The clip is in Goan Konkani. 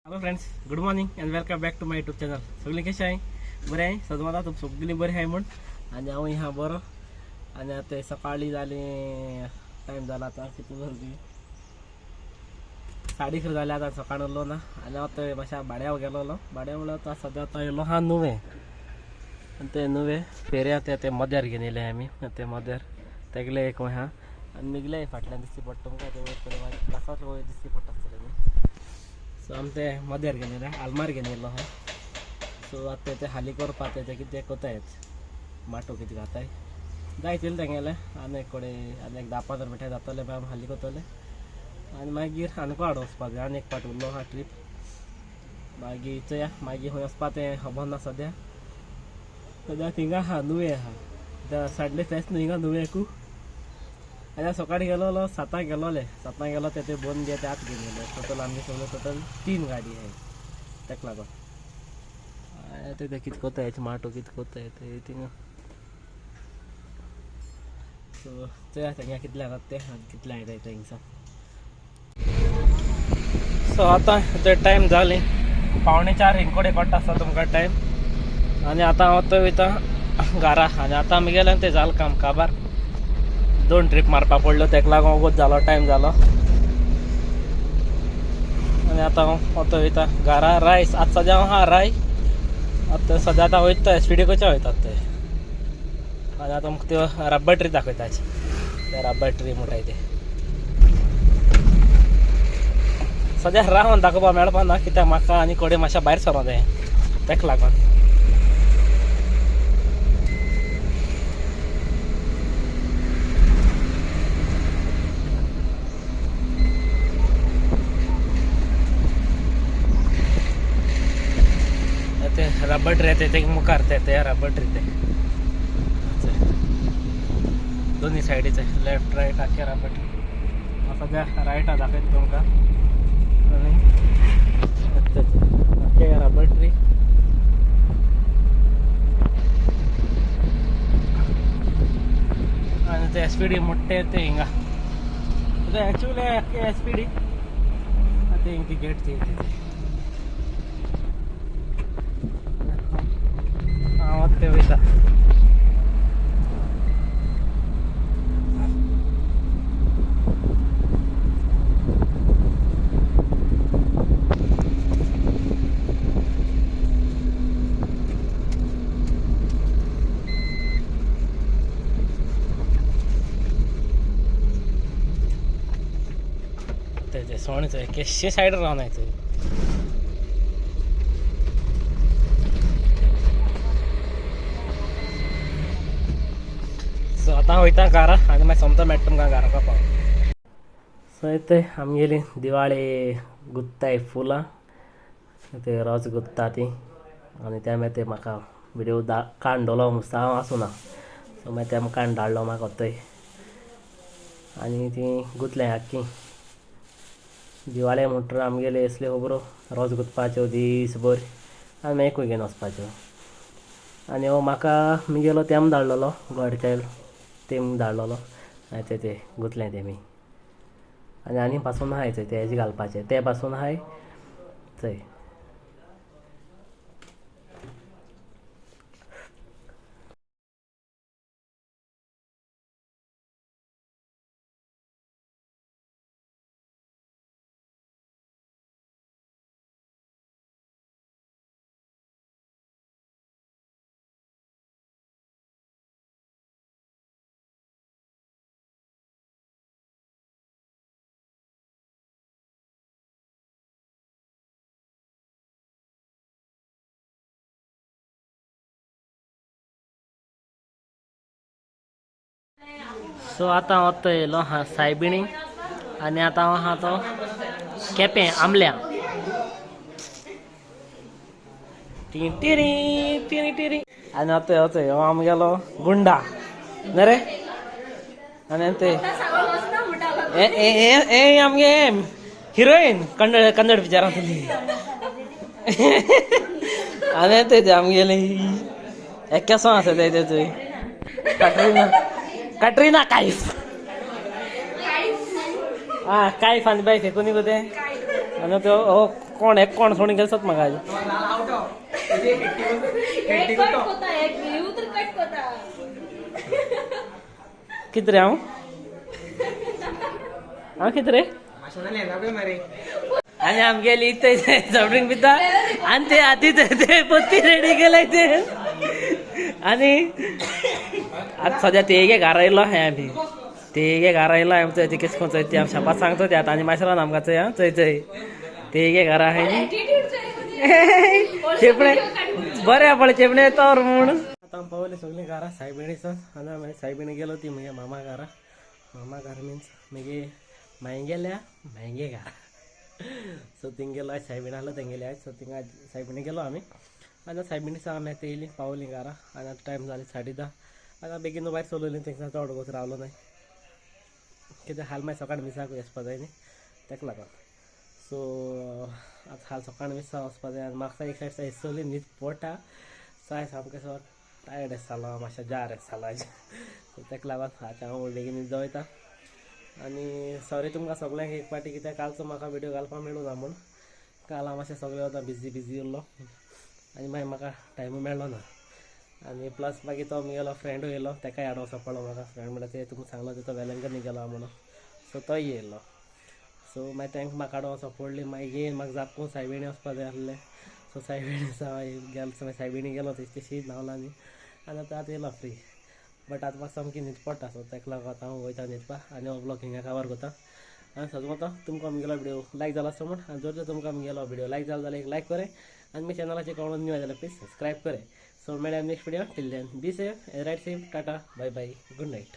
Hello friends, good morning and welcome back to my YouTube channel. सगळीं कशें आहाय? बरें आहाय? सजमता तुम सगळीं बरीं आहाय म्हूण. आनी हांव आहा बरो. आनी आतां सकाळीं जालें, टायम जाला आतां कितले जाली, 11:30 जालें आतां. सकाळ उरलो ना. आनी हांव थंय मातशें भाड्याव गेलोलो. भाड्या म्हणल्यार आतां सद्या आतां येयलो आहा नुवें. आनी ते नुवें फेऱ्या ते ते मद्यार घेवन येयले आमी. ते मद्यार तेगले एक आहा आनी मिगले फाटल्यान दिसती पडटा तुमकां, ते वयर कडेन ग्लासांत वयर दिसती पडटा आसतलें न्ही. सो आमी ते मद्यार घेवन येयले, आलमार घेवन येयलो आहा. सो आतां ते हाली करपा ते कितें कोतायत, माटो कितें घाताय जाय तितलें तेंगेलें. आनी एक कडेन आनी एक 10-15 मिनटां जातलें मागीर आमी हाली करतले. आनी मागीर आनी वचपा जाय, आनी एक पाट उरलो आहा ट्रीप. मागीर चोया मागीर खंय वचपा तें खबर ना सद्या. सद्या थिंगा आहा नुवें आहा, साडले फेस्त न्हू हिंगा नुवेंकू. आनी सकाळीं गेलोलो 7 गेलोले, 7 गेलो ते बंद घे ते आत घेवन गेले. टोटल आमगे सगळे टोटल 3 गाडी आहाय तेका लागून. आतां ते कितें कोताय, माटो कितें कोताय ते थिंगा. सो चोया तेंगे कितले जाता ते आनी कितले येताय ते हिंगसान. सो आतां ते टायम जाली 3:45 हिंगकोडे कोट्टा आसता तुमकां टायम. आनी आतां हांव थंय वयता घरा. आनी आतां आमी गेले ते जाल काम काबार, 2 ट्रीप मारपा पडल्यो तेका लागून वगत जालो, टायम जालो. आनी आतां हांव थंय वयता घरा. रायस आतां सद्या हांव आहा राय. आतां सद्या आतां वयता एसपीडी कोच्या वयतात ते. आनी आतां आमकां त्यो रब्बर ट्री दाखयता, ते रब्बर ट्री म्हणटाय ते. सद्या रावन दाखोवपा मेळपा ना कित्याक म्हाका आनी कडेन मातशें भायर सरों जाय तेका लागून. ते रब्बर ट्री ते ते मुखार ते ते रब्बर ट्री ते दोन्ही सायडीचे लेफ्ट रायट आखे रब्बर ट्री. सद्या रायटा दाखयता तुमकां. आनी आखे रब्बर ट्री. आनी ते एसपीडी मोठे ते हिंगा, ते एक्चुअली आखे एसपीडी ते हिंग ती गेट ती हांव ते वयता. ते सोणे थंय केशे सायड रावन थंय. सो आतां वयता घरा आनी मागीर सोमतो मेळटा तुमकां घरा पाव. सो ते आमगेली दिवाळे गुत्ताय फुलां, ते रोज गुत्ता ती. आनी ते मागीर ते म्हाका विडियो काडून दवरलो हांव आसूं ना. सो मागीर ते काडून धाडलो म्हाका थंय. आनी ती गुंतले आख्खी दिवाळे म्हणटर आमगेले असल्यो खबरो रोज गुंतपाच्यो दीसभर आनी मागीर एकूय घेवन वचपाच्यो. आनी हो म्हाका मिगेलो तेम धाडलेलो, गोडचेल तेम धाडलेलो. आनी ते ते गुंतले तेमी. आनी आनी पासून आहाय थंय ते हेजे घालपाचे ते पासून आहाय थंय. सो आतां हांव थंय येयलो आहा सायबिणी. आनी आतां हांव आहा तो केपें आमल्या. टी टिरी टिरी टिरी. आनी आतां हो थंय हो आमगेलो गुंडा न्ही रे. आनी ते ए आमगे हिरोईन कन्नड कन्नड पिक्चरांतली. आनी ते आमगेली केसो आसा ते थंय कॅटरीना, कॅटरीना कायफ. हा कायफ आनी बाय फेकून न्ही गो तें. आनी तो हो कोण एक कोण सोडून गेलसत म्हाका कित रे हांव हांव कित रे आनी आमगेली ते सॉफ्ट ड्रिंक पिता आनी ते आती ते पत्ती रेडी केले ते. आनी आतां सद्या तेगे घरा येयलो आहाय आमी, तेगे घरा येयलो आमी. चोय ती केस करून चोय ती आमी शापात सांगता ते आतां. आनी मातशें आमकां चोय आं, चोय चोय तेगे घरा आहाय न्ही. चेपणे बरें पळय चेपणे तोर म्हूण. आतां आमी पावली सगळीं घरा सायबिणीसान. आनी मागीर सायबिणी गेलो ती म्हगे मामा घरा. मामा घर मिन्स म्हगे मायगेल्या मायगे घरा. सो थिंग गेलो आयज, सायबीण आहलो तेंगेले आयज. सो थिंगा सायबिणी गेलो आमी. आनी सायबिणी आमी आतां येयली पावली घरा. आनी आतां टायम जाली 10:30. आतां बेगीन भायर सरलोली तेंका चड वगत रावलो नाय, कित्याक हाल मागीर सकाळीं मिसाक वचपा जाय न्ही तेका लागून. सो आतां हाल सकाळीं मिसाक वचपा जाय. आनी म्हाका एक सायड चली न्हीद पडटा. सो आयज सामकें सो टायर्ड जालो, मातशें जार जालो आयज. सो तेका लागून आतां हांव बेगीन न्हिदो वयता. आनी सॉरी तुमकां सगळ्यांक एक पाटी, कित्याक कालचो म्हाका व्हिडियो घालपाक मेळूं ना म्हूण. काल हांव मातशें सगळें वता बिजी बिजी उरलो आनी मागीर म्हाका टायमूय मेळ्ळो ना. आनी प्लस मागीर तो म्हगेलो फ्रेंडूय येयलो, तेकाय हाडूंक वचोंक पडलो म्हाका. फ्रेंड म्हणल्यार ते तुमकां सांगलो तो वेलंकनी गेलो म्हणून. सो तोय येयलो. सो मागीर तांकां म्हाका हाडूंक वचोंक पडली. मागीर येयन म्हाका जाप सायबिणी वचपा जाय आसलें. सो सायबिणी गेलो, मागीर सायबिणी गेलो तशी न्हांवलो न्ही. आनी आतां आतां येयलो फ्री. बट आतां म्हाका सामकी न्हीद पडटा. सो तेका लागून आतां हांव वयता न्हिदपा आनी हो ब्लॉग हिंगा कवर करता. आनी सजमता तुमकां म्हगेलो व्हिडियो लायक जाला आसतो म्हूण. आनी जर तर तुमकां म्हगेलो व्हिडियो लायक जाला जाल्यार एक लायक करे आनी म्हज्या चॅनलाचेर कोण न्यू जाल्यार प्लीज सबस्क्रायब करे. सो मेळया next video. Till then be safe and ride safe. Tata, bye bye, good night.